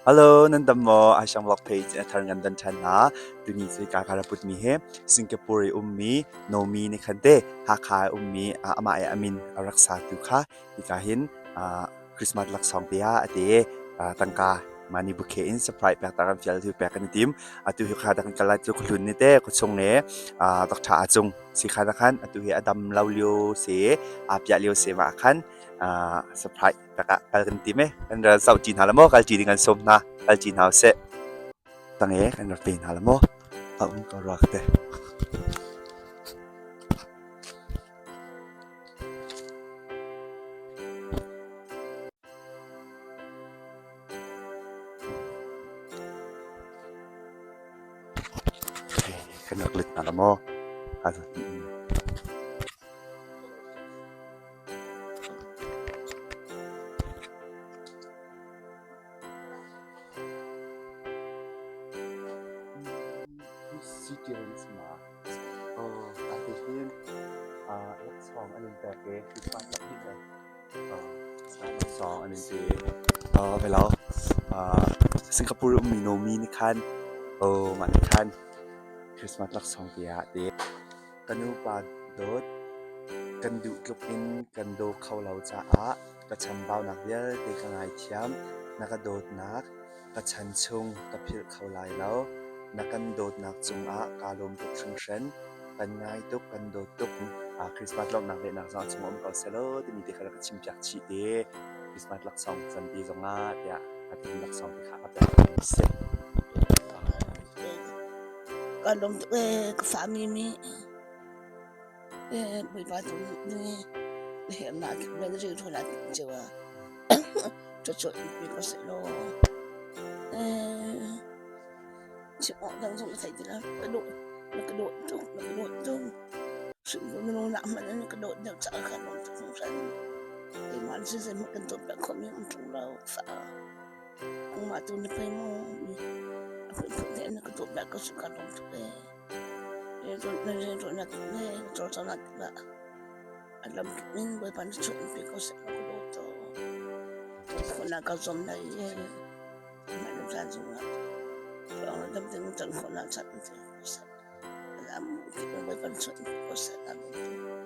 Hello, nan dam maw? Aishang vlog page in a thar ngan dan ṭhan hna. Tuni cu ka ka ra putmi he Singapore i ummi Nomi nih khan te Hakha i ummi amah i a min a rak satu kha hika hin Christmas laksawng te ah a ti i tangka money bouquet in surprise pek ta kan fial tu pek kan i tim. Atu hi kha kan kal lai cu khuahlun ni te khuachung le Dr. A Cung si kha na khan atu hi a dam lo lio si aa piah lio si ma khan surprise takah kal kan tim e. Kan ra zoh ṭi hna la maw? Kal ṭi ding kan sawm hna. Kal ṭi hna usih. Tang e kan rak pe hna la maw? A um ko rua ka ti. Kan rak let hna la maw? Laksawng an in pek i Christmas lak le laksawng an in pe. Hello. Singapore ummi Nomi nih khan mah nih khan Christmas laksawng tiah a ti. Ka nupa dawt, kan duh tluk in kan daw kho lo caah ka chambaunak vialte ka ngaithiam. Na ka dawtnak ka chan chung ka philh kho lai lo. Na kan dawtnak cungah kaa lawm tuk hringhran. Kan ngai tuk, kan dawt tuk. Christmas lawmhnak lehnak zong a chung um ko selaw timi te kha rak ka chimpiak chih te. Christmas laksawng canpi zongah tiah a tin laksawng te kha ka pek mi a si. Ka lawm tuk ee ka fa mi mi ee Bawipa tu nih na hernak le na rianṭuannak cio ah cucu in pe ko seh law ee chim awk dang zong na thei ti lo ka dawt na ka dawt tuk na ka dawt tuk hrimhrim minung nak hmanh in na ka dawt deuh caah ka lawm tuk hringhran keimah le siseh hmanh kan dawt peng khomi um ṭung lo fa. Nangmah tu na pei maw? A phunphun te na ka tuah ka su ka lawm tuk ee. Na rianṭuannak le na cawlcanghnak tikah a lam kip in Bawipa na chuah in pe ko seh law ka dawt to. Khawhnak ka zuam lai i mah le caan zongah tluang le dam tein can khawhnak caan in pe ko seh. A lam kip in Bawipa na chuah in pe ko seh ka lawm tuk.